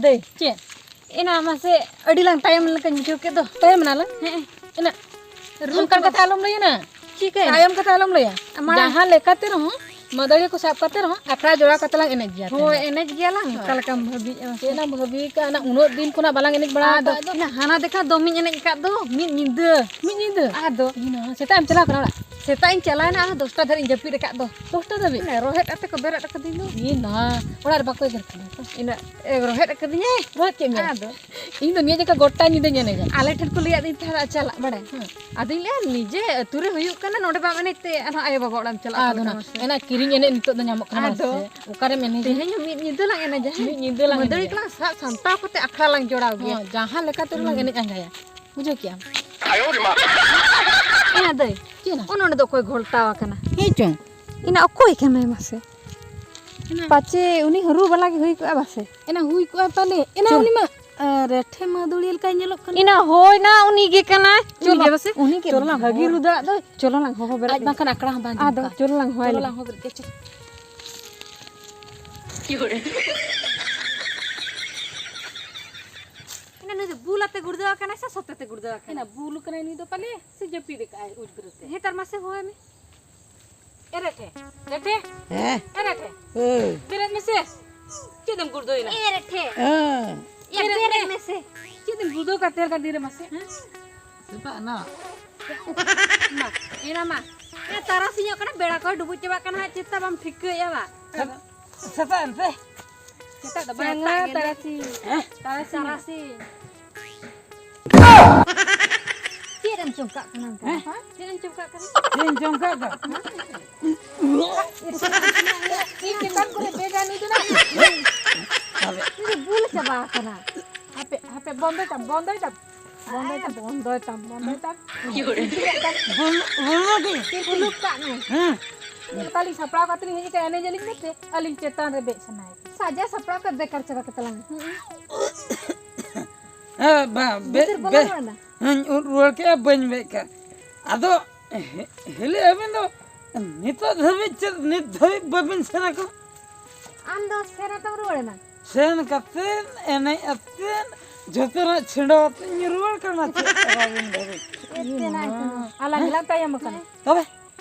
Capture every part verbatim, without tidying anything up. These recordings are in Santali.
ᱫᱟᱹᱭ, ᱪᱮᱫ? ᱮᱱᱟ ᱢᱟᱥᱮ, ᱟᱹᱰᱤ ᱞᱟᱝ ᱛᱟᱭᱚᱢ ᱞᱮᱠᱟᱧ ᱵᱩᱡᱷᱟᱹᱣ ᱠᱮᱫ ᱫᱚ᱾ ᱛᱟᱭᱚᱢ ᱮᱱᱟᱞᱟᱝ? ᱦᱮᱸ᱾ ᱮᱱᱟ, ᱨᱩᱢ ᱚᱱᱠᱟᱱ ᱠᱚ ᱠᱟᱛᱷᱟ ᱟᱞᱚᱢ ᱞᱟᱹᱭᱟ ᱱᱟ᱾ ᱪᱤᱠᱟᱹᱭᱮᱱᱟ? ᱛᱟᱭᱚᱢ ᱠᱟᱛᱷᱟ ᱟᱞᱚᱢ ᱞᱟᱹᱭᱟ᱾ ᱢᱟᱲᱟᱝ ᱡᱟᱦᱟᱸ ᱞᱮᱠᱟᱛᱮ ᱨᱮᱦᱚᱸ, ᱢᱟᱹᱫᱟᱹᱲᱤᱭᱟᱹ ᱠᱚ ᱥᱟᱵ ᱠᱟᱛᱮ ᱨᱮᱦᱚᱸ, ᱟᱠᱷᱲᱟ ᱡᱚᱲᱟᱣ ᱠᱟᱛᱮ ᱞᱟᱝ ᱮᱱᱮᱡ ᱜᱮᱭᱟ ᱦᱳᱭ, ᱛᱮᱦᱮᱧ ᱫᱚ᱾ ᱮᱱᱮᱡ ᱜᱮᱭᱟᱞᱟᱝ᱾ ᱦᱳᱭ᱾ ᱚᱠᱟ ᱞᱮᱠᱟᱢ ᱵᱷᱟᱹᱵᱤᱭᱮᱫᱼᱟ ᱢᱟᱥᱮ? ᱪᱮᱫ ᱮᱢ ᱵᱷᱟᱹᱵᱤ ᱠᱟᱜᱼᱟ? ᱚᱱᱟ ᱩᱱᱟᱹᱜ ᱫᱤᱱ ᱠᱷᱚᱱᱟᱜ ᱵᱟᱞᱟᱝ ᱮᱱᱮᱡ ᱵᱟᱲᱟ ᱟᱫᱚ ᱟᱠᱟᱫ ᱫᱚ᱾ ᱤᱱᱟᱹ ᱦᱟᱱᱟ ᱫᱮᱠᱷᱟ ᱫᱚᱢᱤᱧ ᱮᱱᱮᱡ ᱟᱠᱟᱫ ᱫᱚ, ᱢᱤᱫ ᱧᱤᱫᱟᱹ᱾ ᱢᱤᱫ ᱧᱤᱫᱟᱹ? ᱟᱫᱚ? ᱤᱧ ᱦᱚᱸ ᱥᱮᱛᱟᱜ ᱮᱢ ᱪᱟᱞᱟᱣ ᱠᱟᱱᱟ ᱚᱲᱟᱜ? ᱥᱮᱛᱟᱜ ᱤᱧ ᱪᱟᱞᱟᱣᱮᱱᱟ, ᱟᱨ ᱫᱚᱥᱴᱟ ᱫᱷᱟᱹᱨᱤᱡ ᱤᱧ ᱡᱟᱹᱯᱤᱫ ᱟᱠᱟᱫ ᱫᱚ᱾ ᱫᱚᱥᱴᱟ ᱫᱷᱟᱹᱵᱤᱡ? ᱤᱱᱟᱹ ᱨᱚᱦᱮᱫ ᱠᱟᱛᱮ ᱠᱚ ᱵᱮᱨᱮᱫ ᱟᱠᱟᱫᱤᱧ ᱫᱚ᱾ ᱤᱧ ᱱᱟ, ᱚᱲᱟᱜ ᱨᱮ ᱵᱟᱠᱚ ᱮᱜᱮᱨ ᱠᱟᱱᱟ ᱛᱚ? ᱤᱱᱟᱹ, ᱮ, ᱨᱚᱦᱮᱫ ᱟᱠᱟᱫᱤᱧᱟᱭ᱾ ᱨᱚᱦᱮᱫ ᱠᱮᱫ ᱢᱮᱭᱟ? ᱟᱫᱚ? ᱤᱧ ᱫᱚ ᱱᱤᱭᱟᱹ ᱡᱚᱠᱷᱟ ᱜᱚᱴᱟ ᱧᱤᱫᱟᱹᱧ ᱮᱱᱮᱡᱟ᱾ ᱟᱞᱮ ᱴᱷᱮᱱ ᱠᱚ ᱞᱟᱹᱭᱟᱫ ᱫᱤᱧ ᱛᱟᱦᱮᱸᱫ ᱪᱟᱞᱟᱜ ᱵᱟᱲᱟᱭ᱾ ᱦᱮᱸ᱾ ᱟᱫᱚᱧ ᱞᱟᱹᱭᱟ, "ᱱᱤᱡᱮ ᱟᱹᱛᱩ ᱨᱮ ᱦᱩᱭᱩᱜ ᱠᱟᱱᱟ, ᱱᱚᱰᱮ ᱵᱟᱢ ᱮᱱᱮᱡ ᱛᱮ ᱟᱨᱦᱚᱸ ᱟᱭᱳ ᱵᱟᱵᱟ ᱚᱲᱟᱜ ᱮᱢ ᱪᱟᱞᱟᱜ ᱟᱫᱚ ᱠᱟᱱᱟ ᱱᱟ, ᱢᱟᱥᱮ?" ᱮᱱᱟ ᱠᱤᱨᱤᱧ ᱮᱱᱮᱡ ᱱᱤᱛᱚᱜ ᱫᱚ ᱧᱟᱢᱚᱜ ᱠᱟᱱᱟ ᱟᱫᱚ? ᱢᱟᱥᱮ? ᱚᱠᱟᱨᱮᱢ ᱮᱱᱮᱡᱟ? ᱛᱮᱦᱮᱧ ᱦᱚᱸ ᱢᱤᱫ ᱧᱤᱫᱟᱹ ᱞᱟᱝ ᱮᱱᱮᱡᱟ, ᱦᱮᱸ? ᱢᱤᱫ ᱧᱤᱫᱟᱹ ᱞᱟᱝ ᱢᱟᱹᱫᱟᱹᱲᱤ ᱮᱱᱮᱡᱟ᱾ ᱠᱚᱞᱟᱝ ᱥᱟᱵ ᱥᱟᱢᱴᱟᱣ ᱠᱟᱛᱮ ᱟᱠᱷᱲᱟ ᱞᱟᱝ ᱡᱚᱲᱟᱣ ᱜᱮᱭᱟ᱾ ᱦᱚᱸ, ᱡᱟᱦᱟᱸ ᱞᱮᱠᱟ ᱛᱮ ᱞᱟᱝ ᱦᱩᱸ᱾ ᱮᱱᱮᱡ ᱟᱸᱜᱟᱭᱟ᱾ ᱵᱩᱡᱷᱟᱹᱣ ᱠᱮᱜᱼᱟᱢ? ᱮᱱᱟ ᱫᱟᱹᱭ, ᱪᱮᱫ ᱮᱱᱟ? ᱚᱱ ᱚᱸᱰᱮ ᱫᱚ ᱚᱠᱚᱭ ᱜᱷᱚᱞᱴᱟᱣ ᱟᱠᱟᱱᱟ? ᱦᱮᱸ ᱪᱚᱝ᱾ ᱮᱱᱟ ᱚᱠᱚᱭ ᱠᱟᱱᱟᱭ ᱢᱟᱥᱮ? ᱮᱱᱟ᱾ ᱯᱟᱪᱮ ᱩᱱᱤ ᱦᱚᱸ ᱨᱩ ᱵᱟᱞᱟ ᱜᱮ ᱦᱩᱭ ᱠᱚᱜᱼᱟ ᱵᱟᱥᱮ? ᱮᱱᱟ ᱦᱩᱭ ᱠᱚᱜᱼᱟ ᱯᱟᱞᱮ᱾ ᱮᱱᱟ ᱪᱚ᱾ ᱩᱱᱤ ᱢᱟ, ᱟ, ᱨᱮᱴᱷᱮ ᱢᱟᱹᱫᱟᱹᱲᱤᱭᱟᱹ ᱞᱮᱠᱟᱭ ᱧᱮᱞᱚᱜ ᱠᱟᱱᱟ᱾ ᱮᱱᱟ ᱦᱳᱭ ᱱᱟ ᱩᱱᱤ ᱜᱮ ᱠᱟᱱᱟᱭ᱾ ᱩᱱᱤ ᱪᱚᱞᱚ, ᱜᱮ ᱵᱟᱥᱮ? ᱩᱱᱤ ᱜᱮ ᱪᱚᱞᱚ ᱞᱟᱝ ᱵᱷᱟᱹᱜᱤ ᱦᱚᱦᱚ᱾ ᱨᱩ ᱫᱟᱲᱮᱭᱟᱜ ᱫᱚ, ᱪᱚᱞᱚ ᱞᱟᱝ ᱦᱚᱦᱚ ᱵᱮᱨᱮᱫ ᱟᱡ ᱮᱭᱟ᱾ ᱵᱟᱝᱠᱷᱟᱱ ᱟᱠᱲᱟ ᱦᱚᱸ ᱵᱟᱝ ᱟᱫᱚ ᱟᱸᱡᱚᱢᱚᱜ ᱠᱟᱱᱟ᱾ ᱪᱚᱞᱚ ᱞᱟᱝ ᱦᱚᱦᱚ ᱵᱮᱨᱮᱫ ᱠᱮᱭᱟ, ᱪᱚ᱾ ᱮᱱᱟ ᱱᱩᱭ ᱫᱚ ᱵᱩᱞ ᱟᱛᱮ ᱜᱩᱲᱫᱟᱹᱣ ᱟᱠᱟᱱᱟᱭ ᱥᱮ ᱥᱚᱛᱮ ᱛᱮ ᱜᱩᱲᱫᱟᱹᱣ ᱟᱠᱟᱱᱟᱭ? ᱮᱱᱟ ᱵᱩᱞ ᱠᱟᱱᱟᱭ ᱱᱩᱭ ᱫᱚ ᱯᱟᱞᱮ, ᱥᱮ ᱡᱟᱹᱯᱤᱫ ᱟᱠᱟᱫ ᱟᱭ ᱩᱡᱽᱵᱨᱟᱹ ᱛᱮ? ᱦᱮᱸ, ᱛᱟᱨ ᱢᱟᱥᱮ ᱦᱚᱦᱚᱭ ᱢᱮ᱾ ᱮ ᱨᱮᱴᱷᱮ, ᱨᱮᱴᱷᱮ, ᱦᱮᱸ? ᱮ ᱨᱮᱴᱷᱮ, ᱦᱳᱭ᱾ ᱵᱮᱨᱮᱫ ᱢᱮᱥᱮ᱾ ᱪᱮᱫ ᱮᱢ ᱜᱩᱲᱫᱟᱹᱣ ᱮᱱᱟ? ᱮ ᱨᱮᱴᱷᱮ᱾ ᱦᱮᱸ᱾ ᱭᱟ, ᱵᱮᱨᱮᱫ ᱵᱮᱨᱮᱫ ᱢᱮ᱾ ᱢᱮᱥᱮ᱾ ᱪᱮᱫ ᱮᱢ ᱜᱩᱲᱫᱟᱹᱣ ᱠᱟᱛᱮ ᱠᱟᱱ ᱫᱤᱱ ᱨᱮ ᱢᱟᱥᱮ, ᱦᱮᱸ? ᱥᱮᱛᱟᱜ ᱮᱱᱟ᱾ ᱢᱟ, ᱮᱱᱟ ᱢᱟ᱾ ᱮ, ᱛᱟᱨᱟᱥᱤᱧᱚᱜ ᱠᱟᱱᱟ, ᱵᱮᱲᱟ ᱠᱚᱭ ᱰᱩᱵᱩᱡ ᱪᱟᱵᱟᱜ ᱠᱟᱱᱟ ᱦᱟᱸᱜ, ᱪᱮᱫ ᱛᱮ ᱵᱟᱢ ᱴᱷᱤᱠᱟᱹᱭᱮᱫᱼᱟ ᱵᱟ? ᱥᱮᱛᱟᱜ ᱮᱱ ᱥᱮ? ᱥᱮᱛᱟᱜ ᱫᱚ ᱵᱟᱝ, ᱵᱟᱝᱟ, ᱥᱮᱛᱟᱜ ᱜᱮ᱾ ᱛᱟᱨᱟᱥᱤᱧ᱾ ᱦᱮᱸ? ᱛᱟᱨᱟᱥᱤᱧ᱾ ᱛᱟᱨᱟᱥᱤᱧ᱾ ᱪᱮᱫ ᱮᱢ ᱪᱚᱝᱠᱟᱜ ᱠᱟᱱᱟ ᱚᱱᱠᱟ? ᱦᱮᱸ? ᱦᱮᱸ? ᱪᱮᱫ ᱮᱢ ᱪᱚᱝᱠᱟᱜ ᱠᱟᱱᱟ? ᱪᱮᱫ ᱮᱢ ᱪᱚᱝᱠᱟᱜ ᱠᱟᱱᱟ? ᱤᱧ ᱪᱮᱛᱟᱱ ᱠᱚᱨᱮ ᱵᱮᱡᱟ ᱱᱩᱭ ᱫᱚ ᱱᱟᱜ᱾ ᱱᱩᱭ ᱫᱚ ᱵᱩᱞ ᱪᱟᱵᱟ ᱟᱠᱟᱱᱟ᱾ ᱦᱟᱯᱮ, ᱦᱟᱯᱮ, ᱵᱚᱱᱫᱚᱭ ᱛᱟᱢ, ᱵᱚᱱᱫᱚᱭ ᱛᱟᱢ᱾ ᱵᱚᱱᱫᱚᱭ ᱛᱟᱢ, ᱵᱚᱱᱫᱚᱭ ᱛᱟᱢ, ᱵᱚᱱᱫᱚᱭ ᱛᱟᱢ᱾ ᱵᱚᱱ-, ᱵᱚᱱᱫᱚ ᱜᱮ᱾ ᱠᱩᱞᱩᱯ ᱠᱟᱜ ᱢᱮ᱾ ᱦᱮᱸ᱾ ᱪᱮᱫ ᱞᱮᱠᱟ ᱞᱤᱧ ᱥᱟᱯᱲᱟᱣ ᱠᱟᱛᱮ ᱞᱤᱧ ᱦᱮᱡ ᱟᱠᱟᱱᱟ, ᱮᱱᱮᱡ ᱟᱹᱞᱤᱧ ᱢᱮᱱᱛᱮ, ᱟᱹᱞᱤᱧ ᱪᱮᱛᱟᱱ ᱨᱮ ᱵᱮᱡ ᱥᱟᱱᱟᱭᱮᱫ ᱵᱤᱱᱟ᱾ ᱥᱟᱡᱟᱣ ᱥᱟᱯᱲᱟᱣ ᱠᱟᱛᱮ ᱵᱮᱠᱟᱨ ᱪᱟᱵᱟ ᱠᱟᱛᱟ ᱞᱟᱝ ᱢᱮ᱾ ᱦᱮᱸ, ᱵᱟ, ᱵᱮ-, ᱵᱷᱤᱛᱤᱨ ᱵᱚᱞᱚ ᱵᱮ-, ᱨᱩᱣᱟᱹᱲ ᱮᱱᱟ᱾ ᱦᱮᱸ, ᱨᱩᱣᱟᱹᱲ ᱠᱮᱜᱼᱟ, ᱵᱟᱹᱧ ᱵᱮᱡ ᱠᱟᱜ᱾ ᱟᱫᱚ ᱦᱮ-, ᱦᱤᱞᱤ ᱟᱹᱵᱤᱱ ᱫᱚ ᱱᱤᱛᱚᱜ ᱫᱷᱟᱹᱵᱤᱡ ᱪᱮᱫ ᱱᱤᱛ ᱫᱷᱟᱹᱵᱤᱡ ᱵᱟᱹᱵᱤᱱ ᱥᱮᱱ ᱟᱠᱟᱱᱟ? ᱟᱢ ᱫᱚ ᱥᱮᱱ ᱟᱛᱟᱢ ᱨᱩᱣᱟᱹᱲ ᱮᱱᱟ? ᱥᱮᱱ ᱠᱟᱛᱮᱫ ᱮᱱᱮᱡ ᱟᱛᱮᱫ ᱡᱚᱛᱚᱱᱟᱜ ᱪᱷᱤᱸᱰᱟᱹᱣ ᱟᱛᱮᱫ ᱤᱧ ᱨᱩᱣᱟᱹᱲ ᱠᱟᱱᱟ᱾ ᱪᱮᱫ ᱟᱨ ᱟᱹᱵᱤᱱ ᱫᱷᱟᱹᱵᱤᱡ? ᱮᱛᱮ ᱱᱟᱭ ᱠᱟᱱᱟ᱾ ᱟᱞᱟᱝ ᱜᱮᱞᱟᱝ ᱛᱟᱭᱚᱢ ᱟᱠᱟᱱᱟ᱾ ᱛᱚᱵᱮ?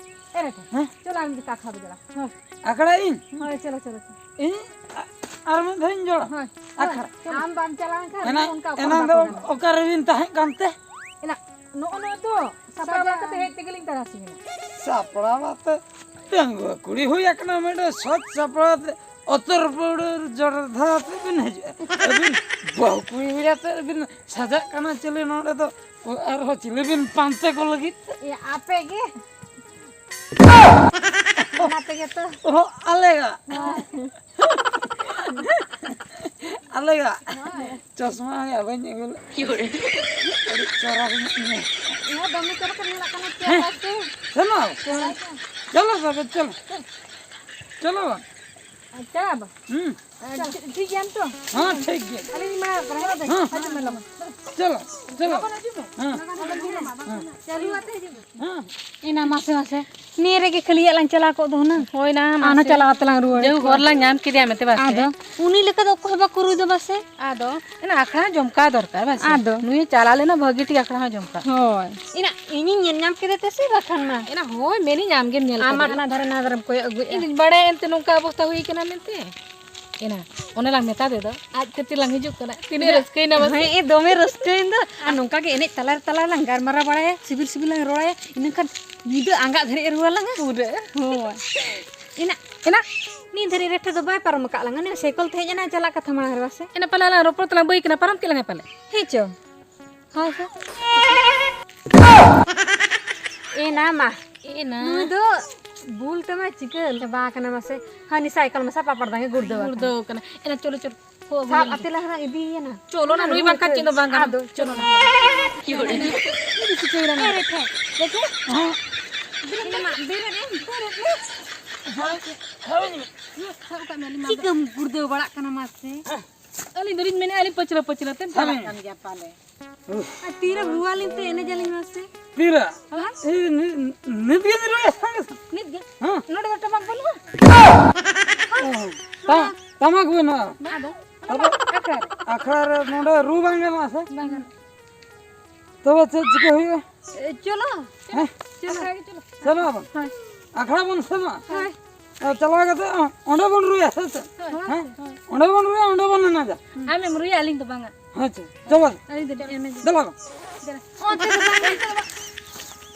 ᱮ ᱨᱮᱴᱟ, ᱦᱮᱸ? ᱪᱚᱞᱚ ᱟᱢ ᱜᱮ ᱟᱠᱷᱲᱟ ᱵᱚ ᱪᱟᱞᱟᱜᱼᱟ᱾ ᱦᱳᱭ᱾ ᱟᱠᱷᱲᱟ ᱤᱧ? ᱦᱳᱭ, ᱪᱚᱞᱚ, ᱪᱚᱞᱚ, ᱪᱚᱞᱚ᱾ ᱤᱧ ᱟ-, ᱟᱨ ᱢᱤᱫ ᱫᱷᱟᱣ ᱤᱧ ᱡᱚᱲᱟ᱾ ᱦᱳᱭ, ᱟᱠᱷᱲᱟ᱾ ᱦᱳᱭ, ᱪᱚᱞᱚ᱾ ᱟᱢ ᱵᱟᱢ ᱪᱟᱞᱟᱣ ᱞᱮᱱᱠᱷᱟᱱ ᱮᱱᱟᱝ, ᱚᱱᱠᱟ ᱚᱠᱚᱭ ᱮᱱᱟᱝ ᱵᱟᱠᱚ ᱫᱚ ᱜᱟᱱᱚᱜᱼᱟ᱾ ᱚᱠᱟ ᱨᱮᱵᱤᱱ ᱛᱟᱦᱮᱸ ᱠᱟᱱ ᱛᱮ? ᱮᱱᱟ, ᱱᱚᱜᱼᱚ ᱱᱚᱣᱟ ᱛᱚ, ᱥᱟᱯᱲᱟᱣ ᱵᱟᱲᱟ ᱠᱟᱛᱮ ᱦᱮᱡ ᱛᱮᱜᱮ ᱞᱤᱧ ᱛᱟᱨᱟᱥᱤᱧ ᱮᱱᱟ᱾ ᱥᱟᱯᱲᱟᱣ ᱟᱛᱮ ᱰᱟᱺᱜᱩᱣᱟᱹ ᱠᱩᱲᱤ ᱦᱩᱭ ᱟᱠᱟᱱᱟ, ᱢᱤᱫᱴᱮᱱ ᱥᱚᱛ ᱥᱟᱯᱲᱟᱣ ᱟᱛᱮ ᱚᱛᱚᱨ ᱯᱟᱹᱣᱲᱟᱹ ᱡᱚᱲᱫᱷᱟ ᱟᱛᱮ ᱵᱤᱱ ᱦᱤᱡᱩᱜᱼᱟ᱾ ᱟᱹᱵᱤᱱ ᱵᱟᱹᱦᱩ ᱠᱩᱲᱤ ᱦᱩᱭ ᱟᱛᱮ ᱵᱤᱱ ᱥᱟᱡᱟᱜ ᱠᱟᱱᱟ ᱪᱤᱞᱤ ᱱᱚᱰᱮ ᱫᱚ? ᱟᱨᱦᱚᱸ ᱪᱤᱞᱤ ᱵᱤᱱ ᱯᱟᱱᱛᱮ ᱠᱚ ᱞᱟᱹᱜᱤᱫ ᱛᱮ? ᱮ, ᱟᱯᱮ ᱜᱮ᱾ ᱚᱱᱟ ᱛᱮᱜᱮ ᱛᱚ᱾ ᱚᱦᱚ, ᱟᱞᱮ ᱜᱟ᱾ ᱦᱳᱭ᱾ ᱟᱞᱮ ᱜᱟ᱾ ᱦᱳᱭ᱾ ᱪᱚᱥᱢᱟ ᱦᱚᱸ ᱟᱵᱟᱧ ᱟᱹᱜᱩ ᱞᱮᱫ᱾ ᱟᱹᱰᱤ ᱪᱚᱨᱚᱠ ᱧᱚᱜ ᱢᱮ᱾ ᱤᱧ ᱦᱚᱸ ᱫᱚᱢᱮ ᱪᱚᱨᱚᱠ ᱮᱢ ᱧᱮᱞᱚᱜ ᱠᱟᱱᱟ, ᱦᱮᱸ? ᱪᱮᱫ ᱪᱮᱫ? ᱪᱚᱞᱚ᱾ ᱪᱮᱫ? ᱪᱚᱞᱚ ᱛᱚᱵᱮ, ᱪᱚᱞᱚ᱾ ᱪᱚᱞᱚ ᱵᱟᱝ᱾ ᱪᱟᱞᱟᱜ ᱟᱵᱚ᱾ ᱦᱩᱸ᱾ ᱟᱨ ᱴᱷᱤᱠ, ᱴᱷᱤᱠ ᱜᱮᱭᱟᱢ ᱛᱚ? ᱦᱮᱸ, ᱴᱷᱤᱠ ᱜᱮᱭᱟ᱾ ᱟᱹᱞᱤᱧ ᱢᱟ ᱯᱟᱲᱦᱟᱣ ᱫᱚ ᱦᱮᱸ᱾ ᱦᱤᱡᱩᱜ ᱢᱮ ᱞᱚᱜᱚᱱ᱾ ᱪᱚᱞᱚ, ᱪᱚᱞᱚ᱾ ᱞᱚᱜᱚᱱ ᱦᱤᱡᱩᱜ ᱢᱮ᱾ ᱦᱮᱸ᱾ ᱞᱚᱜᱚᱱ ᱦᱤᱡᱩᱜ ᱢᱮ᱾ ᱦᱮᱸ᱾ ᱪᱟᱹᱞᱩ ᱟᱛᱮ ᱦᱤᱡᱩᱜ ᱢᱮ᱾ ᱦᱮᱸ᱾ ᱮᱱᱟ ᱢᱟᱥᱮ, ᱢᱟᱥᱮ᱾ ᱱᱤᱭᱟᱹ ᱨᱮᱜᱮ ᱠᱷᱟᱹᱞᱤᱭᱟᱜ ᱞᱟᱝ ᱪᱟᱞᱟᱣ ᱠᱚᱜ ᱫᱚ ᱦᱩᱱᱟᱹᱝ᱾ ᱦᱳᱭ ᱱᱟ, ᱟᱨ ᱢᱟᱥᱮ᱾ ᱪᱟᱞᱟᱣ ᱠᱟᱛᱮ ᱞᱟᱝ ᱨᱩᱣᱟᱹᱲ ᱡᱮ ᱠᱚᱜᱼᱟ᱾ ᱦᱚᱨ ᱞᱟᱝ ᱧᱟᱢ ᱠᱮᱫᱮᱭᱟ ᱢᱮᱱᱛᱮ ᱵᱟᱥ ᱟᱫᱚ ᱛᱮ᱾ ᱩᱱᱤ ᱞᱮᱠᱟ ᱫᱚ ᱚᱠᱚᱭ ᱦᱚᱸ ᱵᱟᱠᱚ ᱨᱩᱭ ᱫᱚ ᱵᱟᱥᱮ᱾ ᱟᱫᱚ ᱮᱱᱟ ᱟᱠᱷᱲᱟ ᱡᱚᱢᱠᱟᱣ ᱫᱚᱨᱠᱟᱨ ᱵᱟᱥᱮ᱾ ᱟᱫᱚ᱾ ᱱᱩᱭ ᱪᱟᱞᱟᱣ ᱞᱮᱱᱟ ᱵᱷᱟᱹᱜᱤ ᱴᱷᱤᱠ ᱟᱠᱷᱲᱟ ᱦᱚᱸ ᱡᱚᱢᱠᱟᱣ᱾ ᱦᱳᱭ᱾ ᱮᱱᱟ ᱤᱧᱤᱧ ᱧᱮᱞ ᱧᱟᱢ ᱠᱮᱫᱮ ᱛᱮ ᱥᱮ ᱵᱟᱠᱷᱟᱱ ᱢᱟ᱾ ᱮᱱᱟ ᱦᱳᱭ, ᱢᱮᱱᱤᱧ ᱟᱢ ᱜᱮᱢ ᱧᱮᱞ ᱟᱢ ᱠᱟᱫᱮᱭᱟ᱾ ᱟᱢᱟᱜ ᱦᱟᱱᱟ ᱫᱷᱟᱨᱮ ᱱᱟᱣᱟ ᱫᱷᱟᱨᱮᱢ ᱠᱚᱭᱚᱜ ᱟᱹᱜᱩᱭᱮᱫᱼᱟ᱾ ᱤᱧ ᱫᱩᱧ ᱵᱟᱲᱟᱭᱟ ᱮᱱᱛᱮ ᱱᱚᱝᱠᱟ ᱚᱵᱚᱥᱛᱟ ᱦᱩᱭ ᱠᱟᱱᱟ ᱢᱮᱱᱛᱮ᱾ ᱮᱱᱟ, ᱚᱱᱮ ᱞᱟᱝ ᱢᱮᱛᱟ ᱫᱮ ᱫᱚ, ᱟᱡ ᱠᱷᱟᱹᱛᱤᱨ ᱞᱟᱝ ᱦᱤᱡᱩᱜ ᱠᱟᱱᱟ᱾ ᱛᱤᱱᱟᱹᱜ ᱨᱟᱹᱥᱠᱟᱹᱭᱮᱱᱟ ᱢᱟᱥᱮ᱾ ᱦᱮᱸ, ᱮ, ᱫᱚᱢᱮ ᱨᱟᱹᱥᱠᱟᱹᱭᱮᱱ ᱫᱚ᱾ ᱟᱨ ᱱᱚᱝᱠᱟ ᱜᱮ ᱮᱱᱮᱡ ᱛᱟᱞᱟ ᱨᱮ ᱛᱟᱞᱟ ᱨᱮ ᱞᱟᱝ ᱜᱟᱞᱢᱟᱨᱟᱣ ᱵᱟᱲᱟᱭᱟ, ᱥᱤᱵᱤᱞ ᱥᱤᱵᱤᱞ ᱞᱟᱝ ᱨᱚᱲᱟᱭᱟ, ᱤᱱᱟᱹ ᱠᱷᱟᱱ ᱧᱤᱫᱟᱹ ᱟᱸᱜᱟᱜ ᱫᱷᱟᱹᱨᱤᱡ ᱮ ᱨᱩᱣᱟᱹᱲ ᱞᱟᱝᱟ᱾ ᱯᱩᱨᱟᱹ᱾ ᱦᱳᱭ᱾ ᱮᱱᱟ, ᱮᱱᱟ, ᱱᱤᱛ ᱫᱷᱟᱹᱨᱤᱡ ᱨᱮᱴᱷᱮ ᱫᱚ ᱵᱟᱭ ᱯᱟᱨᱚᱢ ᱟᱠᱟᱫ ᱞᱟᱝᱟ᱾ ᱱᱤᱭᱟᱹ ᱥᱟᱭᱠᱮᱞ ᱛᱮ ᱦᱮᱡ ᱮᱱᱟ, ᱪᱟᱞᱟᱜ ᱠᱟᱛᱷᱟ ᱢᱟᱲᱟᱝ ᱨᱮ ᱵᱟᱥᱮ᱾ ᱮᱱᱟ ᱯᱟᱞᱮ ᱟᱞᱟᱝ ᱨᱚᱯᱚᱲ ᱛᱮᱞᱟᱝ ᱵᱟᱹᱭ ᱠᱟᱱᱟ, ᱯᱟᱨᱚᱢ ᱠᱮᱫ ᱞᱟᱝᱟ ᱯᱟᱞᱮ᱾ ᱦᱮᱸ ᱪᱚ᱾ ᱦᱳᱭ ᱥᱮ᱾ ᱮᱱᱟ ᱢᱟ᱾ ᱮᱱᱟ᱾ ᱱᱩᱭ ᱫᱚ ᱵᱩᱞ ᱛᱮᱢᱟ ᱪᱤᱠᱟᱹ ᱪᱟᱵᱟ ᱟᱠᱟᱱᱟ ᱢᱟᱥᱮ᱾ ᱦᱟᱹᱱᱤ ᱥᱟᱭᱠᱮᱞ ᱢᱟᱥᱮ ᱯᱟᱯᱟᱲ ᱫᱟᱝ ᱮ ᱜᱩᱲᱫᱟᱹᱣ ᱟᱠᱟᱱᱟ᱾ ᱜᱩᱲᱫᱟᱹᱣ ᱟᱠᱟᱱᱟ᱾ ᱮᱱᱟ ᱪᱚᱞᱚ, ᱪᱚᱞᱚ᱾ ᱠᱚ ᱟᱹᱜᱩᱭᱟ᱾ ᱥᱟᱵ ᱟᱛᱮ ᱞᱟᱦᱟ ᱤᱫᱤᱭᱮᱭᱟ ᱱᱟ᱾ ᱪᱚᱞᱚ ᱱᱟ, ᱱᱩᱭ ᱵᱟᱝᱠᱷᱟᱱ ᱪᱮᱫ ᱦᱚᱸ ᱵᱟᱝ ᱜᱟᱱᱚᱜ᱾ ᱟᱫᱚ ᱪᱚᱞᱚ ᱱᱟ᱾ ᱪᱤᱠᱟᱹᱭᱮᱱᱟ ᱱᱟ? ᱮ ᱨᱮᱴᱷᱮ, ᱨᱮᱴᱷᱮ᱾ ᱦᱮᱸ᱾ ᱵᱮᱨᱮᱫ ᱢᱮ, ᱵᱮᱨᱮᱫ ᱮᱢ, ᱵᱮᱨᱮᱫ ᱢᱮ᱾ ᱦᱳᱭ, ᱦᱳᱭ᱾ ᱥᱟᱵ ᱠᱟᱜ ᱢᱮ, ᱟᱹᱞᱤᱧ ᱢᱟ ᱪᱤᱠᱟᱹᱢ ᱜᱩᱲᱫᱟᱹᱣ ᱵᱟᱲᱟᱜ ᱠᱟᱱᱟ ᱢᱟᱥᱮ? ᱟᱹᱞᱤᱧ ᱫᱚᱞᱤᱧ ᱢᱮᱱᱮᱫᱼᱟ, ᱟᱹᱞᱤᱧ ᱯᱟᱹᱪᱷᱞᱟᱹ ᱯᱟᱹᱪᱷᱞᱟᱹ ᱛᱮᱢ ᱪᱟᱞᱟᱜ ᱦᱮᱸ᱾ ᱠᱟᱱ ᱜᱮᱭᱟ ᱯᱟᱞᱮ᱾ ᱟᱨ ᱛᱤᱨᱮ ᱨᱩᱣᱟᱹᱞᱤᱧ ᱛᱮ ᱮᱱᱮᱡ ᱟᱹᱞᱤᱧ ᱢᱟᱥᱮ? ᱛᱤᱨᱮ? ᱦᱮᱸ? ᱮᱭ, ᱱᱤ-, ᱱᱤᱛ ᱜᱮ ᱨᱩᱣᱟᱹ᱾ ᱱᱤᱛ ᱜᱮ? ᱦᱮᱸ᱾ ᱱᱚᱰᱮ ᱫᱚ ᱴᱟᱢᱟᱠ ᱵᱟᱹᱱᱩᱜᱼᱟ? ᱚ, ᱵᱟᱝ᱾ ᱴᱟᱢᱟᱠ ᱵᱟᱹᱱᱩᱜᱼᱟ᱾ ᱟᱫᱚ ᱟᱫᱚ ᱟᱠᱷᱲᱟ ᱨᱮ᱾ ᱟᱠᱷᱲᱟ ᱨᱮ ᱱᱚᱰᱮ ᱨᱩ ᱵᱟᱝ ᱜᱟᱱᱚᱜᱼᱟ ᱥᱮ? ᱵᱟᱝ ᱜᱟᱱᱚᱜᱼᱟ᱾ ᱛᱚᱵᱮ ᱪᱮᱫ ᱪᱤᱠᱟᱹ ᱦᱩᱭᱩᱜᱼᱟ? ᱮ, ᱪᱚᱞᱚ᱾ ᱦᱮᱸ? ᱪᱚᱞᱚ᱾ ᱟᱠᱷᱲᱟ ᱜᱮ ᱪᱚᱞᱚ᱾ ᱥᱮᱱᱚᱜ ᱟᱵᱚᱱ᱾ ᱦᱳᱭ᱾ ᱟᱠᱷᱲᱟ ᱵᱚᱱ ᱥᱮᱱᱚᱜᱼᱟ᱾ ᱦᱳᱭ᱾ ᱟᱨ ᱪᱟᱞᱟᱣ ᱠᱟᱛᱮ ᱚᱸᱰᱮ ᱵᱚᱱ ᱨᱩᱭᱟ, ᱥᱮ ᱪᱮᱫ? ᱦᱳᱭ᱾ ᱦᱮᱸ? ᱦᱳᱭ᱾ ᱚᱸᱰᱮ ᱵᱚᱱ ᱨᱩᱭᱟ, ᱚᱸᱰᱮ ᱵᱚᱱ ᱮᱱᱮᱡᱟ᱾ ᱟᱢᱮᱢ ᱨᱩᱭᱟ, ᱟᱹᱞᱤᱧ ᱫᱚ ᱵᱟᱝᱟ᱾ ᱟᱪᱪᱷᱟ, ᱪᱟᱵᱟ᱾ ᱟᱹᱞᱤᱧ ᱫᱚ ᱮᱱᱮᱡ᱾ ᱫᱮᱞᱟ ᱵᱚᱱ᱾ ᱚᱱᱛᱮ ᱫᱚ ᱵᱟᱝ, ᱚᱱᱛᱮ ᱫᱚ ᱵᱟᱝ᱾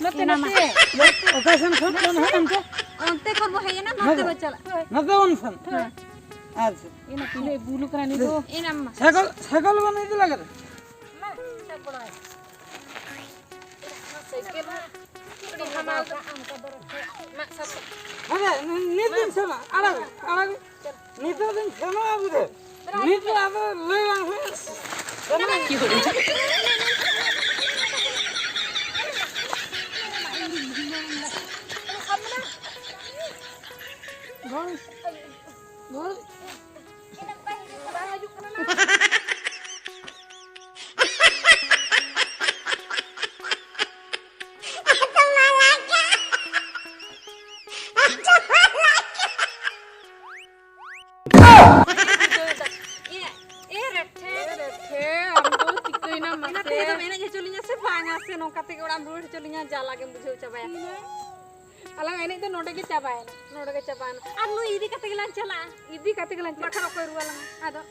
ᱱᱚᱛᱮ, ᱮᱱᱟ ᱢᱟ᱾ ᱱᱚᱛᱮ᱾ ᱚᱠᱟ ᱥᱮᱱ ᱠᱷᱚᱱ ᱵᱚᱱ ᱦᱮᱡ ᱮᱱᱛᱮ? ᱚᱱᱛᱮ ᱠᱷᱚᱱ ᱵᱚ ᱦᱮᱡ ᱮᱱᱟ, ᱱᱚᱛᱮ ᱱᱚᱛᱮ᱾ ᱵᱚ ᱪᱟᱞᱟᱜ᱾ ᱦᱳᱭ᱾ ᱱᱚᱛᱮ ᱵᱚᱱ ᱥᱮᱱ᱾ ᱦᱳᱭ᱾ ᱟᱪᱪᱷᱟ᱾ ᱮᱱᱟ ᱛᱤᱱᱟᱹᱜ ᱵᱩᱞᱩ ᱠᱟᱱᱟ ᱱᱤᱛ ᱫᱚ᱾ ᱮᱱᱟ ᱢᱟ᱾ ᱥᱟᱭᱠᱮᱞ, ᱥᱟᱭᱠᱮᱞ ᱵᱚᱱ ᱤᱫᱤ ᱞᱟᱜᱟ᱾ ᱢᱟ, ᱥᱟᱵ ᱜᱚᱲᱚ ᱟᱭ᱾ ᱥᱟᱭᱠᱮᱞ ᱢᱟ ᱟᱹᱰᱤ ᱦᱟᱢᱟᱞ ᱫᱚ᱾ ᱢᱟ, ᱥᱟᱵ ᱠᱟᱜ᱾ ᱦᱮᱸ, ᱱᱤᱛ ᱫᱚᱧ ᱥᱮᱱᱟ᱾ ᱟᱲᱟᱜ, ᱟᱲᱟᱜ᱾ ᱱᱤᱛᱚᱜ ᱫᱚᱧ ᱥᱮᱱᱚᱜᱼᱟ ᱵᱩᱫᱷᱟᱹ᱾ ᱱᱤᱛ ᱫᱚ ᱟᱫᱚ ᱞᱟᱹᱭ ᱵᱟᱝ ᱦᱩᱭᱩᱜᱼᱟ᱾ ᱥᱮᱱᱚᱜ ᱟᱹᱧ᱾ ᱵᱟᱝ, ᱵᱟᱝ᱾ ᱮ, ᱮ ᱨᱮᱴᱷᱮ, ᱮ ᱨᱮᱴᱷᱮ, ᱟᱢ ᱫᱚ ᱪᱤᱠᱟᱹᱭᱮᱱᱟ ᱢᱟᱥᱮ? ᱮᱱᱟ ᱛᱮᱜᱮ ᱫᱚᱢ ᱮᱱᱮᱡ ᱦᱚᱪᱚ ᱞᱤᱧᱟ ᱥᱮ ᱵᱟᱝᱟ ᱥᱮ ᱱᱚᱝᱠᱟ ᱛᱮᱜᱮ ᱚᱲᱟᱜ ᱮᱢ ᱨᱩᱣᱟᱹᱲ ᱦᱚᱪᱚ ᱞᱤᱧᱟ? ᱡᱟᱞᱟ ᱜᱮᱢ ᱵᱩᱡᱷᱟᱹᱣ ᱪᱟᱵᱟᱭᱟ᱾ ᱟᱞᱟᱝ ᱮᱱᱮᱡ ᱫᱚ ᱱᱚᱰᱮ ᱜᱮ ᱪᱟᱵᱟᱭᱮᱱᱟ, ᱱᱚᱰᱮ ᱜᱮ ᱪᱟᱵᱟᱭᱮᱱᱟ᱾ ᱟᱨ ᱱᱩᱭ ᱤᱫᱤ ᱠᱟᱛᱮ ᱜᱮᱞᱟᱝ ᱪᱟᱞᱟᱜᱼᱟ᱾ ᱤᱫᱤ ᱠᱟᱛᱮ ᱜᱮᱞᱟᱝ ᱪᱟᱞᱟᱜᱼᱟ᱾ ᱵᱟᱠᱷᱟᱱ ᱚᱠᱚᱭ ᱨᱩᱣᱟᱹᱲ ᱞᱟᱝᱟ? ᱟᱫᱚ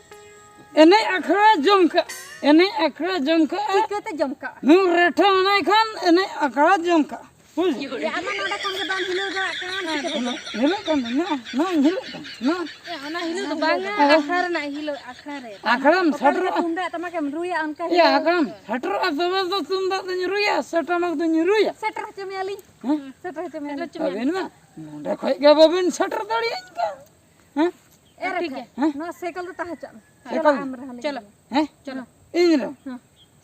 ᱮᱱᱮᱡ ᱟᱠᱷᱲᱟ ᱡᱚᱢ ᱠᱟᱜ, ᱮᱱᱮᱡ ᱟᱠᱷᱲᱟ ᱡᱚᱢ ᱠᱟᱜ᱾ ᱪᱤᱠᱟᱹᱛᱮ ᱡᱚᱢ ᱠᱟᱜᱼᱟ? ᱱᱩᱭ ᱨᱮᱴᱷᱮ ᱮᱱᱟᱭ ᱠᱷᱟᱱ ᱮᱱᱮᱡ ᱟᱠᱷᱲᱟ ᱡᱚᱢ ᱠᱟᱜ᱾ ᱵᱩᱡᱽ? ᱮ, ᱟᱢ ᱢᱟ ᱱᱚᱰᱮ ᱠᱷᱚᱱ ᱜᱮ ᱵᱟᱢ ᱦᱤᱞᱟᱹᱣ ᱫᱟᱲᱮᱭᱟᱜ ᱠᱟᱱᱟ, ᱟᱢ ᱪᱤᱠᱟᱹᱛᱮ ᱡᱚᱢ ᱠᱟᱜᱼᱟ? ᱦᱤᱞᱟᱹᱜ ᱠᱟᱱ ᱫᱚ, ᱱᱚᱣᱟ, ᱱᱚᱣᱟᱧ ᱦᱤᱞᱟᱹᱜ ᱠᱟᱱ, ᱱᱚᱣᱟ᱾ ᱮ, ᱚᱱᱟ ᱦᱤᱞᱟᱹᱣ ᱫᱚ ᱵᱟᱝᱟ, ᱦᱮᱸ᱾ ᱟᱠᱷᱲᱟ ᱨᱮᱱᱟᱜ ᱦᱤᱞᱟᱹᱣ, ᱟᱠᱷᱲᱟ ᱨᱮ᱾ ᱟᱠᱷᱲᱟᱢ ᱚᱠᱟ ᱞᱮᱠᱟ ᱥᱮᱴᱮᱨᱚᱜᱼᱟ? ᱛᱩᱢᱫᱟᱜ ᱴᱟᱢᱟᱠᱮᱢ ᱨᱩᱭᱟ, ᱚᱱᱠᱟ ᱮᱭᱟ, ᱦᱤᱞᱟᱹᱣ᱾ ᱟᱠᱷᱲᱟᱢ ᱥᱮᱴᱮᱨᱚᱜᱼᱟ, ᱛᱚᱵᱮ ᱫᱚ ᱛᱩᱢᱫᱟᱜ ᱫᱚᱧ ᱨᱩᱭᱟ, ᱥᱮ ᱴᱟᱢᱟᱠ ᱫᱚᱧ ᱨᱩᱭᱟ᱾ ᱥᱮᱴᱮᱨ ᱦᱚᱪᱚ ᱢᱮᱭᱟᱞᱤᱧ᱾ ᱦᱮᱸ? ᱥᱮᱴᱮᱨ ᱦᱚᱪᱚ ᱢᱮᱭᱟᱞᱤᱧ᱾ ᱟᱹᱵᱤᱱ ᱢᱟ ᱱᱚᱰᱮ ᱠᱷᱚᱡ ᱜᱮ ᱵᱟᱵᱤᱱ ᱥᱮᱴᱮᱨ ᱫᱟᱲᱮᱭᱟᱹᱧ ᱠᱟᱱ᱾ ᱦᱮᱸ? ᱮ, ᱴᱷᱤᱠ ᱜᱮᱭᱟ᱾ ᱦᱮᱸ? ᱱᱚᱣᱟ ᱥᱟᱭᱠᱮᱞ ᱫᱚ ᱛᱟᱦᱮᱸ ᱦᱚᱪᱚᱜ ᱢᱮ᱾ ᱥᱟᱭᱠᱮᱞ? ᱪᱚᱞᱚ, ᱟᱢ ᱨᱮᱦᱚᱸ ᱞᱟᱹᱜᱤᱫ ᱪᱚᱞᱚ᱾ ᱢᱮ᱾ ᱦᱮᱸ? ᱪᱚᱞᱚ᱾ ᱤᱧ ᱨᱮ? ᱦᱮᱸ᱾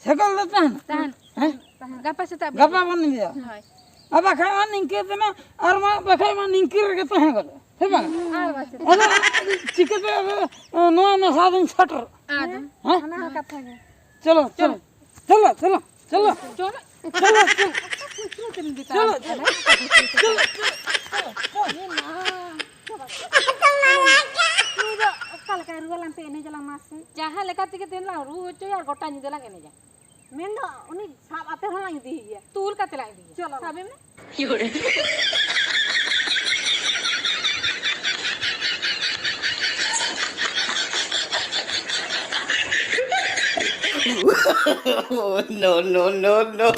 ᱥᱟᱭᱠᱮᱞ ᱫᱚ ᱛᱟᱦᱮᱱᱟ? ᱛᱟᱦᱮᱱ᱾ ᱦᱮᱸ? ᱛᱟᱦᱮᱱ᱾ ᱜᱟᱯᱟ ᱥᱮᱛᱟᱜ ᱵᱮᱨ᱾ ᱜᱟᱯᱟ ᱵᱚᱱ ᱤᱫᱤᱭᱟ᱾ ᱦᱳᱭ᱾ ᱟᱨ ᱵᱟᱠᱷᱟᱡ ᱢᱟ ᱱᱤᱝᱠᱟᱹ ᱛᱮᱢᱟ, ᱟᱨ ᱢᱟ ᱵᱟᱠᱷᱟᱡ ᱢᱟ ᱱᱤᱝᱠᱟᱹ ᱨᱮᱜᱮ ᱛᱟᱦᱮᱸ ᱜᱚᱫᱚᱜᱼᱟ᱾ ᱦᱮᱸ ᱵᱟᱝ? ᱟᱨ ᱵᱟᱝ ᱥᱮ᱾ ᱟᱫᱚ ᱪᱤᱠᱟᱹᱛᱮ ᱟᱫᱚ ᱱᱚᱣᱟ ᱱᱟᱥᱟ ᱫᱚᱧ ᱥᱮᱴᱮᱨ? ᱟᱫᱚ᱾ ᱦᱮᱸ? ᱚᱱᱟ ᱦᱚᱸ ᱠᱟᱛᱷᱟ ᱜᱮ᱾ ᱪᱚᱞᱚ, ᱪᱚᱞᱚ᱾ ᱪᱚᱞᱚ, ᱪᱚᱞᱚ, ᱪᱚᱞᱚ᱾ ᱪᱚᱞᱚ᱾ ᱪᱚᱞᱚ, ᱪᱚᱞᱚ᱾ ᱪᱚᱞᱚ, ᱪᱚᱞᱚ᱾ ᱪᱚᱞᱚ, ᱪᱚᱞᱚ᱾ ᱪᱚᱞᱚ, ᱪᱚᱞᱚ᱾ ᱪᱚᱞᱚ, ᱪᱚᱞᱚ᱾ ᱱᱩᱭ ᱫᱚ ᱨᱩᱣᱟᱹ ᱞᱟᱝ ᱛᱮ ᱮᱱᱮᱡ ᱟᱞᱟᱝ ᱢᱟᱥᱮ᱾ ᱡᱟᱦᱟᱸ ᱞᱮᱠᱟ ᱛᱮᱜᱮ ᱛᱮᱦᱮᱧ ᱞᱟᱝ ᱨᱩ ᱦᱚᱪᱚᱭᱟ ᱟᱨ ᱜᱚᱴᱟ ᱧᱤᱫᱟᱹ ᱞᱟᱝ ᱮᱱᱮᱡᱟ᱾ ᱢᱮᱱᱫᱚ ᱩᱱᱤ ᱥᱟᱵ ᱟᱛᱮ ᱦᱚᱸ ᱞᱟᱝ ᱤᱫᱤᱭᱮ ᱜᱮᱭᱟ᱾ ᱛᱩᱞ ᱠᱟᱛᱮ ᱞᱟᱝ ᱤᱫᱤᱭᱟ᱾ ᱪᱚᱞᱚ᱾ ᱥᱟᱵᱮ ᱢᱮ᱾ No, no, no, no.